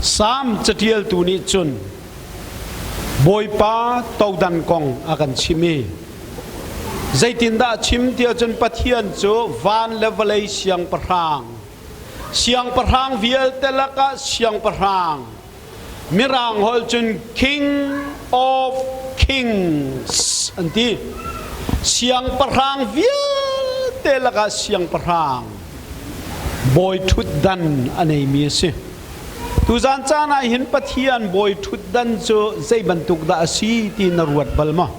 Salm catialtu nih cun Bawipa todan kong a kan chim i zeitindah a chim tiah cun Pathian cu van le vawlei siangpahrang, siangpahrang vialte lakah siangpahrang, Mirang holh cun King of Kings an ti. Siangpahrang vialte lakah siangpahrang bawi ṭhutdan a neimi a si. Tuzan caan ah hin Pathian bawi ṭhutdan cu zei bantuk dah a si ti na ruat bal maw?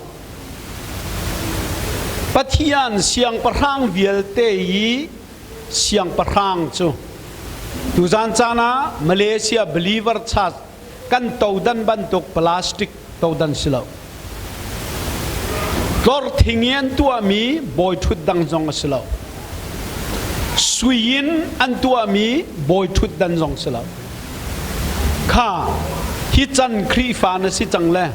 Pathian siangpahrang vialte i siangpahrang cu tuzan caan ah Malaysia Believer Church kan todan bantuk plastic todan si lo. Tlor thing i an tuahmi bawi ṭhutdang zong a si lo. Sui in an tuahmi bawi ṭhutdan zong si lo. Kha hi chan Khrihfa na si cang le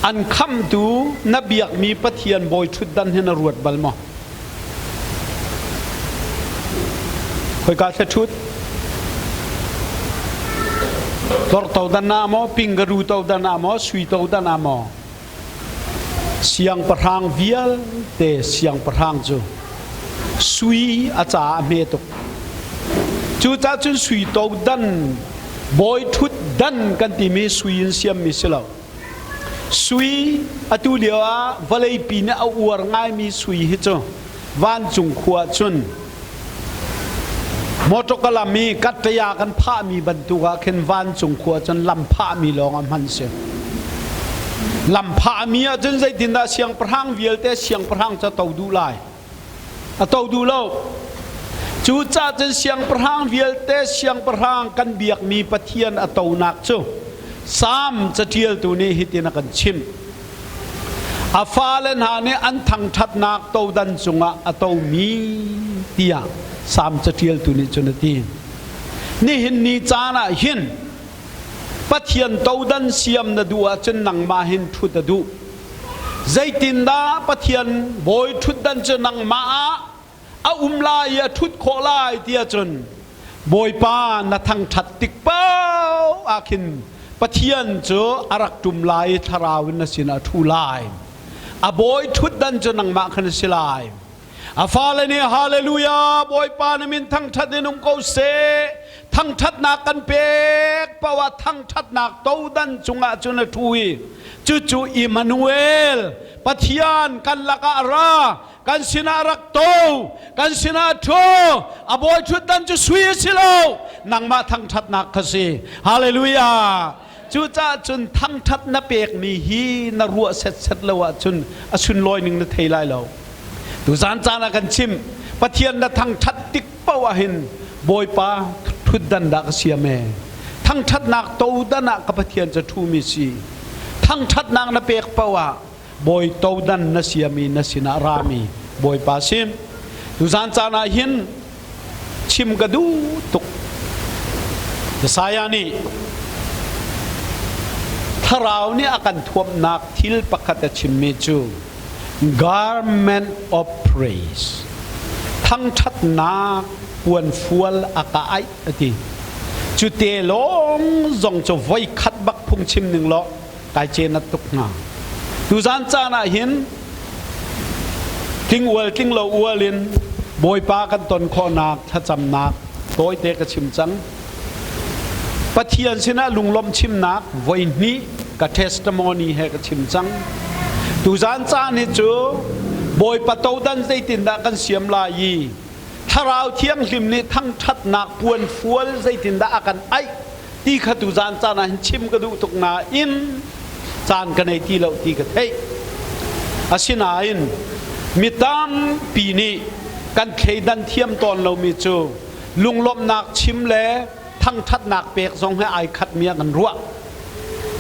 an khamtu na biakmi Pathian bawi ṭhutdan hi na ruat bal maw? Khoika thla ṭhut? Tlor todan ah maw, pingaru todan ah maw, sui todan ah maw? Siangpahrang vialte siangpahrang cu sui a caah a hme tuk. Cucaah cun sui todan, bawi ṭhutdan kan timi sui in siammi si lo. Sui atu lio ah vawleipi nih a uar ngaimi sui hi cu vancung khua cun motor lam i kattaya kan phahmi bantuk ah khin vancung khua cun lam phahmi lawng ah hman si. Lam phahmi ah cun zeitindah siangpahrang vialte siangpahrang cu a to duh lai? A to duh lo. Cucaah cun siangpahrang vialte siangpahrang kan biakmi Pathian a tonak cu Salm caṭialtu nih hitin a kan chimh. A fale hna nih an thangṭhatnak todan cungah a tomi tiah Salm caṭialtu nih cun a ti. Nihin ni caan ah hin Pathian todan siam na duh ahcun nangmah hin ṭhut a duh. Zeitindah Pathian bawi ṭhutdan cu nangmah ah a um lai i a ṭhut khawh lai ti ahcun Bawipa na thangṭhat tik paoh ah khin Pathian cu a rak ṭum lai i thlarau in na sinah a ṭhu lai. A bawi ṭhutdan cu nangmah khan a si lai. A fale nih Hallelujah Bawipa na min thangṭhat in um ko seh thangṭhatnak kan pek paoh ah thangṭhatnak todan cungah cun a ṭhu i cucu Immanuel Pathian kan lakah a ra kan sinah rak to kan sinah ṭhu a bawi ṭhutdan cu sui a si lo nangmah thangṭhatnak kha si Hallelujah Cucaah cun thangṭhat na pekmi hi na ruah setset lo ahcun a sunlawi ning na thei lai lo. Tuzan caan ah kan chim Pathian na thangṭhat tik paoh ah hin Bawipa ṭhutdan dah ka siam ee. Thangṭhatnak todan ah ka Pathian cu ṭhumi si. Thangṭhatnak na pek paoh ah Bawi todan na siami na sinah rami Bawipa si. Tuzan caan ah hin chim ka duh tuk. Isaiah nih thlarau nih a kan thuamnak thil pakhat a chimmi cu garment of praise thangṭhatnak puanfual a ka aih a ti. Cu te lawng zong cu voi khat bak phungchim ning law kai cenat tuk hnga. Tuzan caan ah hin tling ual tling lo ual in Bawipa kan ton khawhnak thlacamnak tawite ka chim cang. Pathian sinah lunglawmh chimnak voi hnih ka testimony he ka chim cang. Tuzan caan hi cu Bawipa todan zeitindah kan siam lai i Thlarau Thianghlim nih thangṭhatnak puanfual zeitindah a kan aih ti kha tuzan caan ah hin chim ka duh tuk nain caan ka nei ti lo ti ka theih. Asinain mi tampi nih kan thleidan thiam tawn lomi cu lunglawmhnak chim le thangṭhatnak pek zong he ai khatmi ah kan ruah.